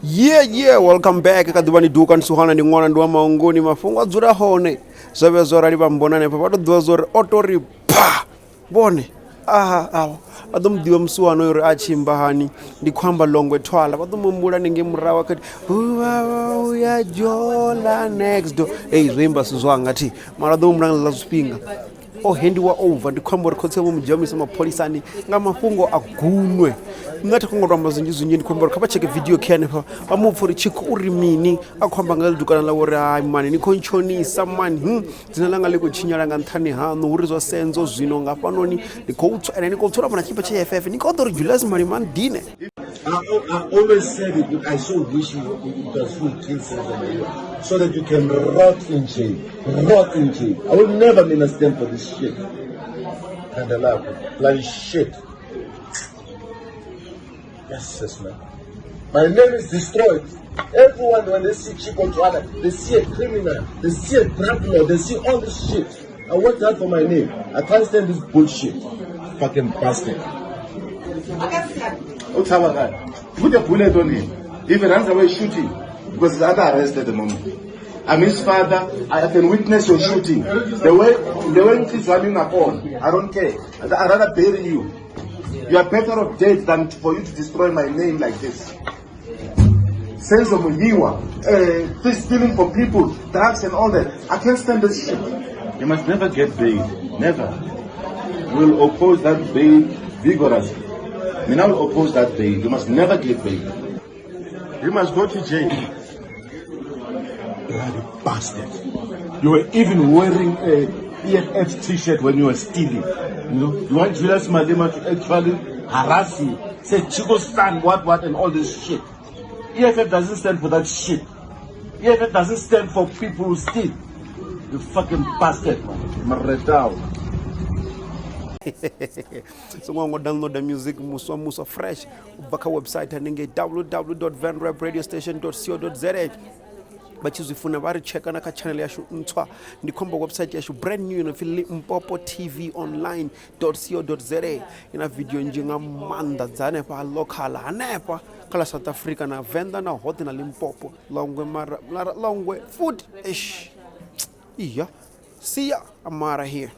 Yeah, welcome back kha ḓuvha ni duka ndi suhana ndi ṅwana ndi wa maungoni mafhungo a dzula hone zwa vhuya zwo rali vha mbona hanefha vha to ḓivha zwa uri o to ri pha vhone aha awa vha ḓo mu ḓivha musiwana uri a tshi imba hani ndi khou amba longwe thwala vha ḓo mu humbula hanengei murahu akati uya jola next door ei zwo imba si zwanga thi mara ḓo humbula nga ḽa zwifhinga o handiwa over ndi khou amba uri khotsi vho mu dzhia mapholisani nga mafhungo a gunwe nṋe thi khongo to amba zwinzhi zwinzhi ndi khou amba uri kha vha tsheke video khe hanefha vha mu pfha uri tshikho uri mini a khou amba nga ḽidukana ḽa uri hai mani ni khou ntshonisa mani hmm. Dzina ḽanga ḽi khou tshinyala nga nṱhani haṋu hu ri zwa senzo zwino nga fhanoni ndi khou tswa ende ni khou tswela fhana tshipa tsha eff ni khou ḓo uri Julius Malema ndine. I always said it, I so wish it was who killed Senzo Meyiwa so that you can rot in jail. Rot in jail. I will never mean stand for this shit. Kandalako, bloody shit. Yes, yes, man. My name is destroyed. Everyone, when they see Chicco Twala, they see a criminal, they see a drug lord, they see all this shit. I worked hard for my name. I can't stand this bullshit. Fucking bastard. Put a bullet on him. If he runs away, shoot him. Because he's under arrest at the moment. I'm his father. I can witness your shooting. The way it is running upon, I don't care. I'd rather bury you. You are better off dead than for you to destroy my name like this. Senzo Muyiwa, this stealing from people, drugs and all that. I can't stand this shit. You must never get bail. Never. We'll oppose that bail vigorously. We now oppose that bail. You must never get bail. You must go to jail. Bloody bastard. You were even wearing a EFF t-shirt when you were stealing. You know, you want Julius Malema to actually harass you. Say Chicco son, what, and all this shit. EFF doesn't stand for that shit. EFF doesn't stand for people who steal. You fucking bastard, man. Maretao. Songo ngo downloada music muswa muswa fresh u bva kha website hanengei www vanrapradiostation co za. Vha tshi zwi funa vha ri tsheka na kha channel yashu ntswa, ndi khombo website yashu brand new ino pfi Limpopo TV online co za. Ina video nnzhi nga maanḓa dza hanefha local hanefha kha ḽa South Africa na Venḓa na hoṱhe na Limpopo longwe mara longwe futhi eish iya siya amara here.